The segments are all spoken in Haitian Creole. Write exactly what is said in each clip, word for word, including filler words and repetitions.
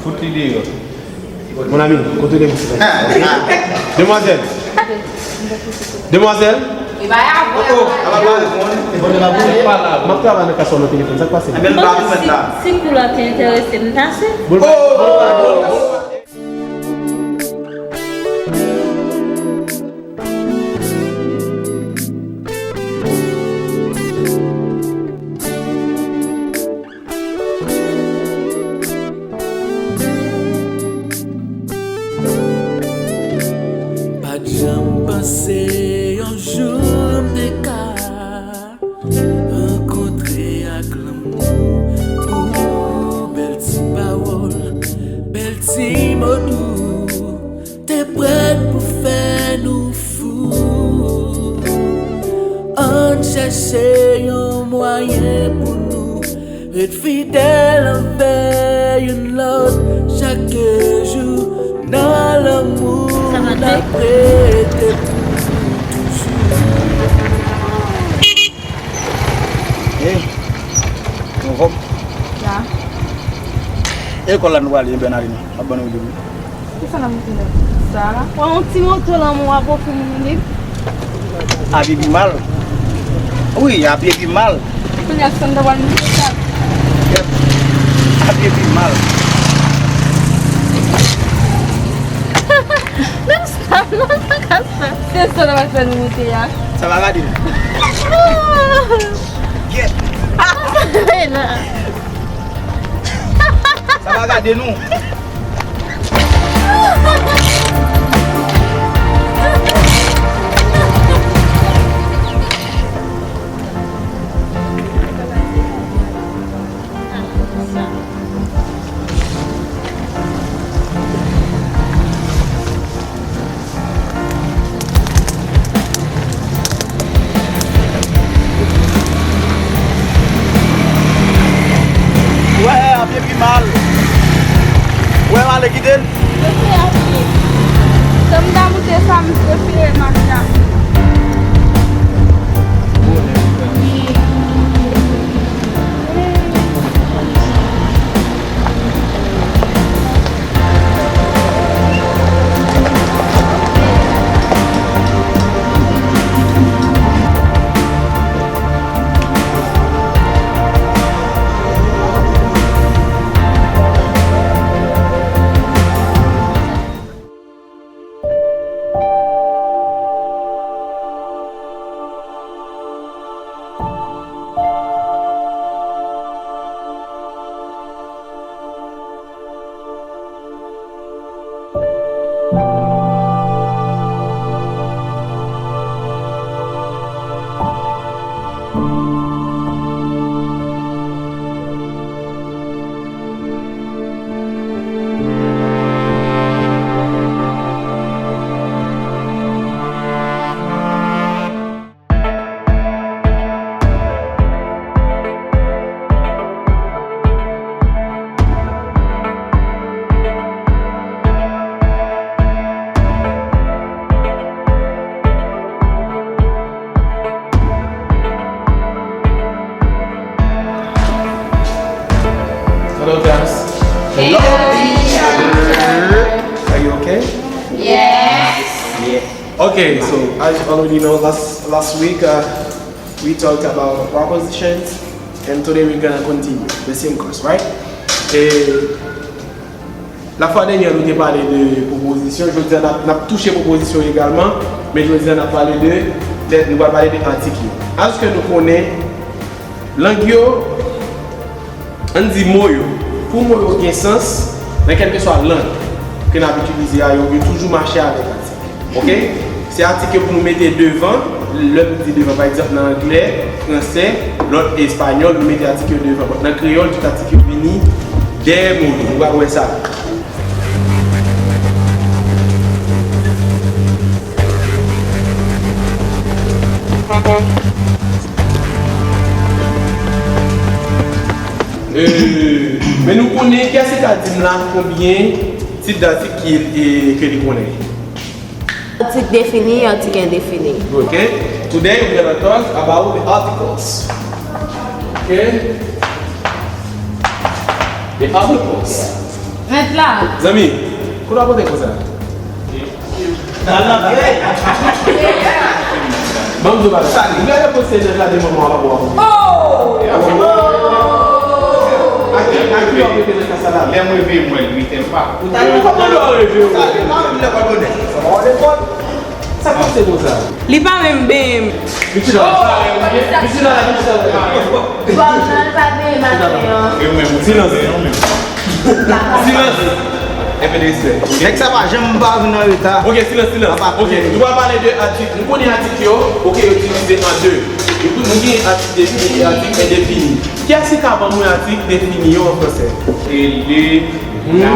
Fout li deyò. Mon ami, kote de mwen? Demwazèl. Demwazèl. M ap travay nan kay sou nan telefòn, sa k pase? Ebyen, nou pa pou mèt la. Si kou la te enterese m, ta se. Pa t janm panse yon jou m te ka rankontre ak lanmou ou, bèl ti pawòl, bèl ti mo dou, te prèt pou fè nou fou. Ann chèche yon mwayen pou nou ret fidèl anvè youn lòt chak jou nan lanmou n ap rete pou toujou. Hey, nou anfòm? Ya. E lekòl la nou prale, Bènalin, m ap ban nou rendezvou. Kisa n ap moute la? Sa? Wè yon ti moto lan men w ap ofri moun li. A pye pi mal. Wi, a pye pi mal. Kounye a, sa n ta pral moute sa? Yep. A pye pi mal. Non, stop, non, pa ka sa. Se sa n ap fè nou moute a. Sa va gade nou. Get. Sa va gade nou. Wè, a pye pi mal. Wè, w ale kite l. Prefere a pye. Tan m ta moute sa, m prefere mache a pye. Hello, Janice. Hey, hello. Are you okay? Yes. Yeah. Okay, so as you already know, last last week uh, we talked about propositions, and today we're gonna continue the same course, right? E lafwa dènyè nou te pale de pwopozisyon, jodi a n ap, n ap touche pwopozisyon egalman, men jodi a n ap pale de, de, nou pral pale de atik yo. Èske nou konnen lang yo, ann di mo yo, pou mo yo gen sans, nan kèlkeswa lang ke n ap itilize a, yo, yo toujou mache avèk atik. Oke? Se atik yo pou nou mete devan, lè m di devan, pa egzanp, nan anglè, fransè, lòt espanyòl, nou mete atik yo devan. But nan kreyòl, tout atik yo vini dèyè mo yo. Nou pral wè sa. E, men nou konnen, kiyès ki ka di m la konbyen tip datik ki, e, ke li konnen? Atik defini, atik endefini. Ok. Today we're gonna talk about the articles. Ok. The articles. Mèt la. Zanmi, kote w ap pote konsa? Ban m di w bagay. Ou gade poste nèg la de manman w ap wè. Oh! Ak ki, ak ki w ap rete nan kasa la? Lè m reveye, m wè l, li te pa. Kòman w reveye? Sa k pase konsa? Li pa menm benyen m. Li chita la. Li chita la, li chita la. Bon, nan l pa benyen maten an. Silans. Silans. Enpe de respè. Nèg sa pa janm pa vin an reta. Ok, silans, silans. Ok, nou pral pale de atik. Nou konnen atik yo, ok, yo divize an de. Epi nou gen atik defini e atik endefini. Kiyès ki ka ban mwen atik defini yo an fransè? Se le, la,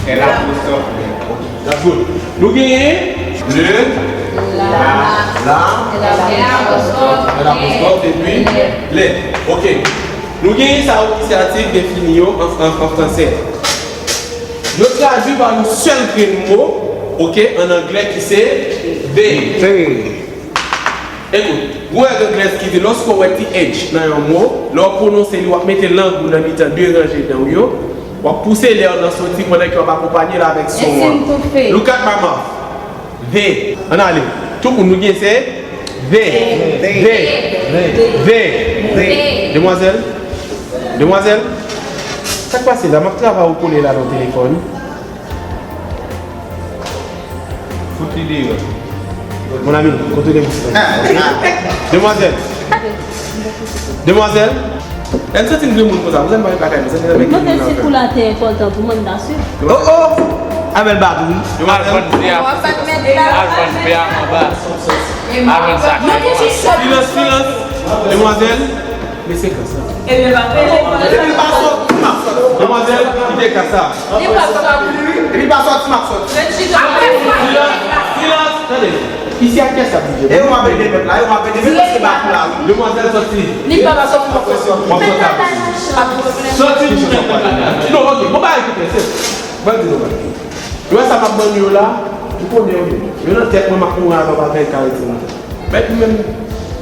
e la, apostwòf, le. Ok. That's good. Nou genyen le, la, la, e l apostwòf, epi le. Ok. Nou genyen sa yo ki se atik defini yo an, an, an fransè. Yo tradui pa yon sèl grenn mo, ok, an anglè ki se the. The. Ekout, gon règ anglè ki di lòske w wè th nan yon mo, lè w pwononse li, w ap mete lang ou nan mitan de ranje dan w yo, w ap pouse lè w nan soti pandan ke w ap akonpanye l avèk son an. Look at my mouth. The. Ann ale. Tout moun, nou gen se the. The. The. The. Demwazèl. Demwazèl. Sa k pase la? M ap travay ou kole la nan telefòn. Fout li deyò. Mon ami, kontwole bouch la. Demwazèl. Demwazèl. Lè m santi m grenmoun konsa, m santi m pa gen lakay mwen, santi m nan men grenmoun nan. Mwen se kou la te enpòtan pou mwen, m ta swiv. Oh, oh! Abèl bat wi. Demwazèl. Al vann ve a. Al vann ve a anba. Al vann sa. Silans, silans. Demwazèl. Men se konsa. Ebyen, pa peye. Depi l pa sòti, m ap sòti. Demwazèl, kite kasa sa. Li pa sòti. Depi l pa sòti, m ap sòti. Silans, silans, tande. Isi a kiyès k ap di? E yo m ap ede mèt la, e yo m ap ede mèt paske m ap la wi. Demwazèl sòti. Li pa sòti, m ap sòti. W ap sòti avè l. Sòti, m ap sòti. Non, ok, bon, bagay ki fè sens. Ban m di nou bagay. Yo wè sa m ap ban nou yo la, m konnen yo. Yo nan tèt mwen, m ap mouri avan bagay karite mwen. Men mwen menm,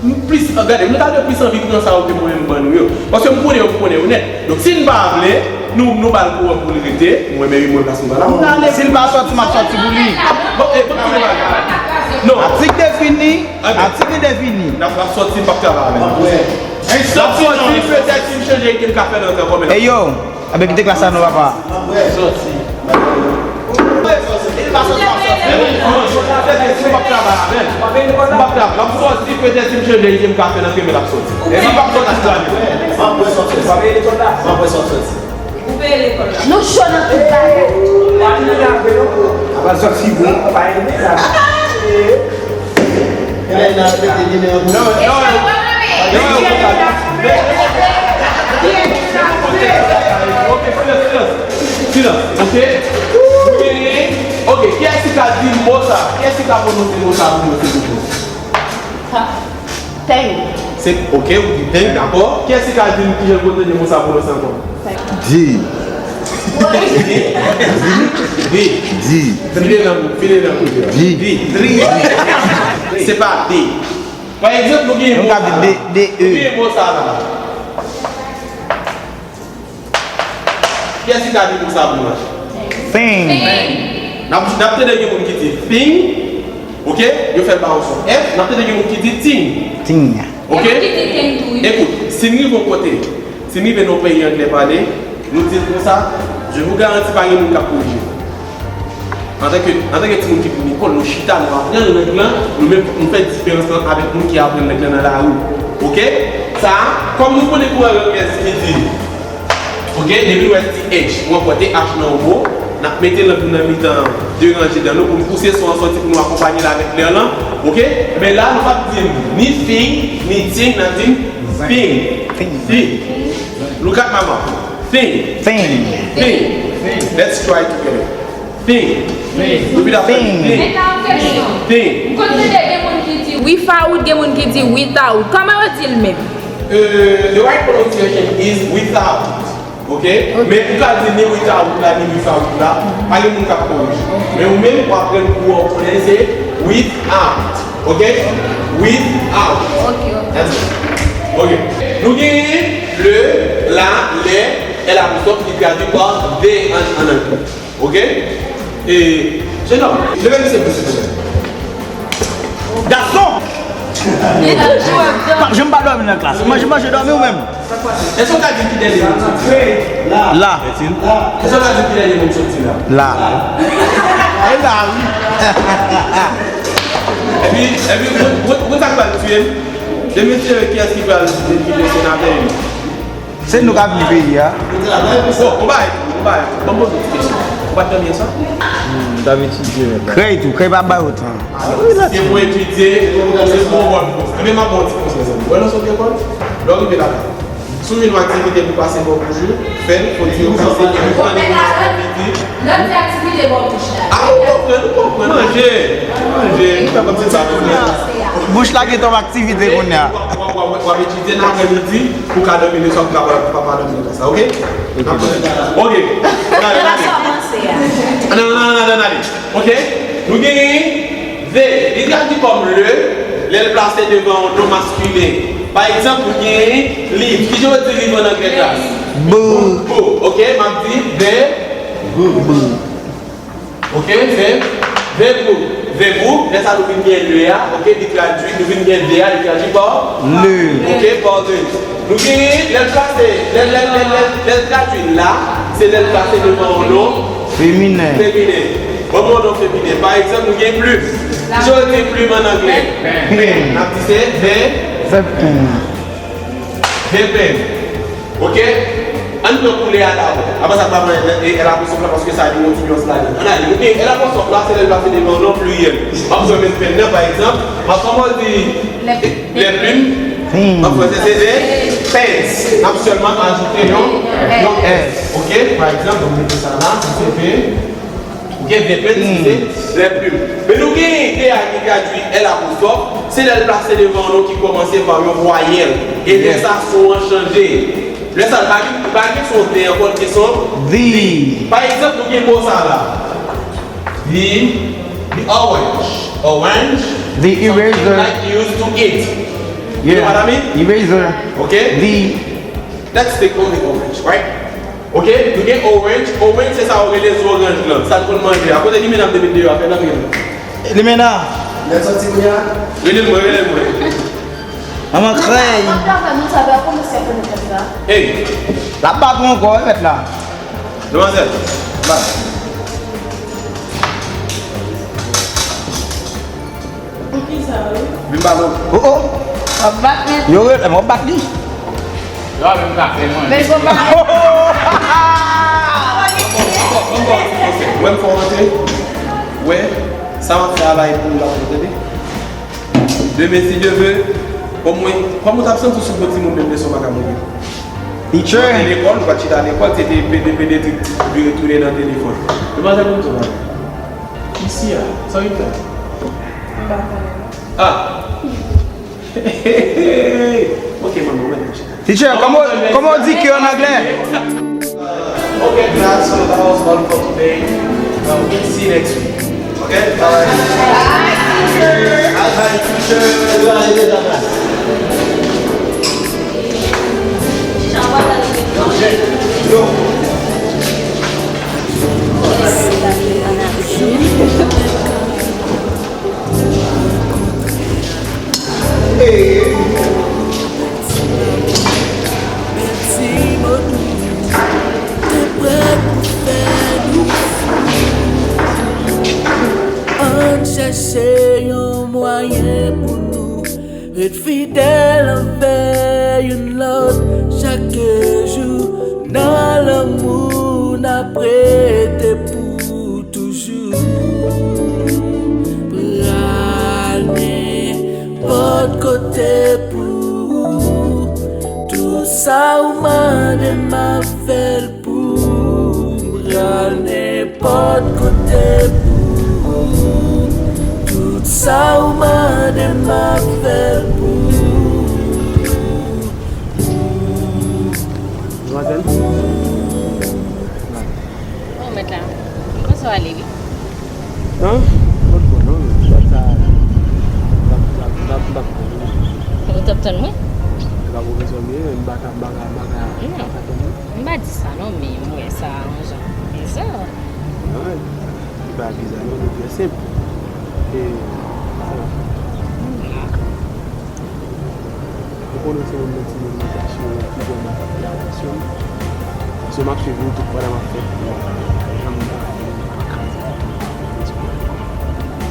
m plis, gade, mwen ta dwe plis anvi pran sa yo ke mwen menm m ban nou yo. Paske m konnen yo, m konnen yo nèt. Donk, si n pa vle, nou, nou ba l kouran pou l rete, mwen meri mwen plas mwen pa la. Si l pa sòti, m ap sòti pou li. Bon, e, bon, konnen bagay. Non. Atik defini, atik li defini. N ap, n ap sòti, m p ap travay avè l. N ap sòti, petèt, si m chanje ide, m ka fè l antre kòm. Ey yo! Abèl kite klas la non papa. Sòti. Sòti, m p ap travay avè l. M p ap travay. M ap sòti, petèt si m chanje ide m ka fè nan kemè l ap sòti. Si m p ap sòti, m ap travay. M ap sòti. M ap sòti. Ou peye lekòl la. Nou cho nan tout bagay. Apa sòti vre. Pa ede la. Elena, mete nimewo pou mwen. Non, non, non. Ok, silans, silans. Silans, ok? Nou genyen, ok, kiyès ki ka di mo sa? Kiyès ki ka pwononse mo sa pou mwen, silvouplè? Teng. Se, ok, ou di teng, dakò. Kiyès ki ka di m kijan l pwononse mo sa pou mwen ankò? Di. Di. Di. Di. File nan bouk, file nan bouk. Di. Di. Di. Se pa di. Pa egzanp, nou genyen mo sa la. Nou ka di de, de, e. Nou genyen mo sa la. Kiyès ki ka di mo sa pou mwen? Thing. N ap, n ap tande gen moun ki di thing, ok? Yo fè l ba yon son F. N ap tande gen moun ki di ting. Ting. Ok? Gen moun ki di ting tou, wi. Ekout, si n rive yon kote, si n rive nan yon peyi anglè pale, nou di l konsa, je vous garantis pa gen moun k ap korije. Antanke, antanke timoun ki vin lekòl, nou chita, nou aprann lang lan, nou menm fòk nou fè diferans lan avèk moun ki aprann lang lan nan lari. Ok? Sa, kòm nou konnen kou anglè ki di, ok, depi nou wè T H, nou ankò T H nan yon mo, n ap mete lang nou nan mitan de ranje dan nou pou n pouse son an sòti pou nou akonpanye l avèk lè lan, ok? Men la, nou p ap di ni thing, ni ting, n ap di thing. Thing. Look at my mouth. Thing. Thing. Thing. Let's try together. Thing. Repeat after me. Thing. Thing. Thing. M konn tande gen moun ki di without, gen moun ki di without. Kòman yo di l menm? Euh, the right pronunciation is without. Ok? Men ou ka di ni without la, ni without la. Pa gen moun k ap korije. Men ou menm, w ap pran kou an, ou konnen se without. Ok? Without. Ok, ok. That's it. Ok. Nou genyen le, la, lè, L apostrophe ki tradui pa the an, an anglè. Oke? E, jenòm, leve misye pou silvouplè. Gason! Pa janm pa dòmi nan klas. Manje, manje, dòmi ou menm. Èske w ka di ki dènye mo m soti la? La. Èske w ka di ki dènye mo m soti la? La. E la, wi. Epi, epi, ou, ou, ou sa k pral tiye m? De mesye, kiyès ki pral, ki pral senatè yo? Se nou k ap vin peyi a. Bon, on bagay, on bagay. Ban m poze w ti kesyon. Ou pa t tan byen sa? M t ap etidye, men. Krèy tou, krèy pa bay otan. Se pou etidye, se pou bon. Ebyen, m ap ba w ti konsèy, zanmi. Wè, nan sot lekòl, lè w rive lakay, si w jwenn yon aktivite pou pase bò bouch ou, fè l, fò di yo pase, epi pou nan depi midi. Lòt ti aktivite bò bouch la. A, ou konprann, ou konprann. Manje, manje, nou fè kòmsi sa konnen. Bouch la gen twòp aktivite kounye a. W ap, w ap, w ap, w ap etidye nan aprèmidi, pou ka dòmi le swa, pou ka pa, pa, pa dòmi nan klas la, oke? Oke. Oke. Gade, gade. Non, non, non, non, non, gade. Oke? Nou genyen the. Li tradui kòm le, lè l plase devan yon non maskilen. Pa egzanp, nou genyen liv. Kijan yo di liv an anglè, klas? Book. Book. Oke, m ap di the. Book. Oke, the, the book. The book, lè sa nou vin gen le a, oke, li tradui, nou vin gen the a, li tradui pa le. Oke, pa the. Nou genyen, lè l plase, lè, lè, lè, lè, lè l tradui la, se lè l plase devan yon non feminen. Feminen. Ban m yon non feminen. Pa egzanp, nou gen plume. Kijan yo di plume an anglè? Pen. N ap di se the. The pen. The pen. Oke? Ann pran koulè a dabò. Apre sa, pa pran L apostwòf la, paske sa gen yon ti nyans ladan. Ann ale. Oke, L apostwòf la, se lè l plase devan non pliryèl. M ap jwenn menm pen nan, pa egzanp. M ap kòman di les plumes? An fransè, se the pens. M ap sèlman ajoute yon, yon S. Oke? Pa egzanp, m mete sa la, sa se the. Oke, the pen, se the plume. Men nou gen the a ki tradui L apostwòf, se lè l plase devan yon non ki kòmanse pa yon vwayèl. E lè sa, son an chanje. Lè sa, l pa gen, pa gen son the ankò, l gen son the. Pa egzanp, nou gen mo sa la. The, the orange. Orange. The eraser. Something like you used to eat. You know what I mean? Eraser. Oke? The. Let's take only orange, right? Oke, nou gen orange. Orange, se sa yo rele zoranj lan. Sa n konn manje a. Kote limena m te met deyò a? Fè nan rele. Limena. Lè soti kounye a. Rele l mwen, rele l mwen. Manman krèy. Hey. L ap bat ou ankò, wi, mèt la. Demwazèl. Bat. Pou ki sa, wi? Vin ba nou. Oh, oh. W ap bat, men. Yo, yo, m ap bat li. Yo, menm ka fè mwen. Men, fò pa. Mwen, m fò rantre. Wè, sa w ap fè a la, e pou ou la, tande. Demen, si Dye vle, kòm mwen, kòm ou t ap santi w sou bon timoun, menm lè sa w pa ka monte. Teacher. Ou te lekòl, ou pa t chita lekòl, se te pede, pede, trik, trik, vire tounen nan telefòn. Demwazèl, konn sa w pale. Isi a, sa w vin fè? M pa konnen non. Ah! Ok, manman, mwen chita. Teacher, kòman, kòman w di ke an anglè? Ok, class, so that was all for today. Uh, we'll see you next week. Ok? Bye. Bye, teacher. Bye, bye, teacher. Yo. Ann chèche yon mwayen pou nou ret fidèl anvè youn lòt chak jou. Nan lanmou n ap rete pou toujou. Pral nenpòt kote pou ou. Tout sa ou mande m ap fè l pou ou. Pral nenpòt kote pou ou. Tout sa ou mande m ap fè l pou ou. Demwazèl? Oh, mèt la. Mwen sa ale, wi. An? Mwen bon, non, men. Sa, sa, m t ap, m t ap, m t ap, m t ap. Ou t ap tann mwen? Se pa pwofesè m ye, men m pa ka, m pa ka, m pa ka, m pa ka tann mwen. M pa di sa non, men m wè sa yon jan biza. Non, li pa biza non, li trè senp. E, ou konnen se yon moun timoun mwen te achte yon pi bon bagay ki atansyon. Paske m ap swiv ou tout pandan m ap fè. Jan m ta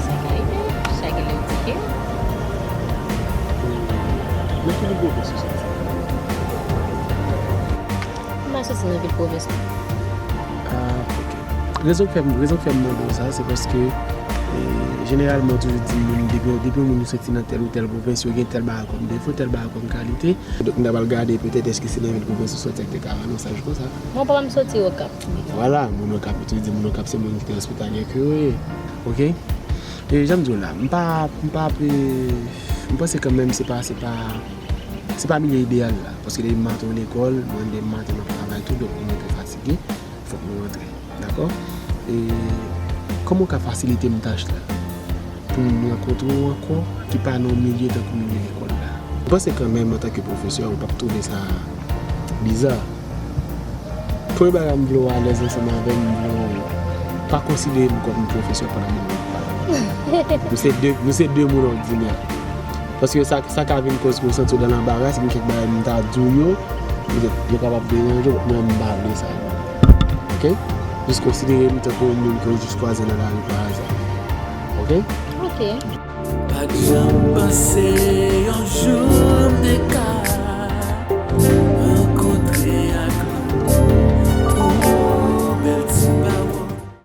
Sa ka rive, sa gen lè ou di ke. Nan ki nivo w sou sa? M pa soti nan vil pwovens non. Ah, ok. Rezon k fè m, rezon k fè m mande w sa, se paske, e, jeneralman, yo toujou di moun, depi, depi yon moun soti nan tèl ou tèl pwovens, yo gen tèl bagay kòm defo, tèl bagay kòm kalite. Donk, m ta pral gade, petèt, èske se nan vil pwovens ou soti a ki te ka rann yon saj konsa. Mwen, papa m soti Okap. Vwala, moun Okap, yo toujou di moun Okap se moun ki trè ospitalye ke yo ye. Ok? E jan m di w la, m pa, m pa pe, m panse kanmenm se pa, se pa, se pa milye ideyal la. Paske depi maten w lekòl, mwen depi maten m ap travay tou, donk mwen trè fatige, fòk mwen rantre. Dakò? E kòman w ka fasilite m tach la? Pou m rankontre w ankò, ki pa nan yon milye tankou milye lekòl la. M panse kanmenm, antanke pwofesè, ou p ap twouve sa biza. Premye bagay m vle w alèz ansanm avè m, m vle w pa konsidere m kòm pwofesè pandan moman w ap pale avè m. Nou se de, nou se de moun òdinè. Paske sa, sa ka vin koz ke w santi w dan lanbaras, gen kèk bagay m ta di w yo, petèt yo kapab deranje w, men m pa vle sa. Ok? Jis konsidere m tankou yon moun ke w jis kwaze nan lari pa aza. Ok? Ok. Pa t janm panse yon jou m te ka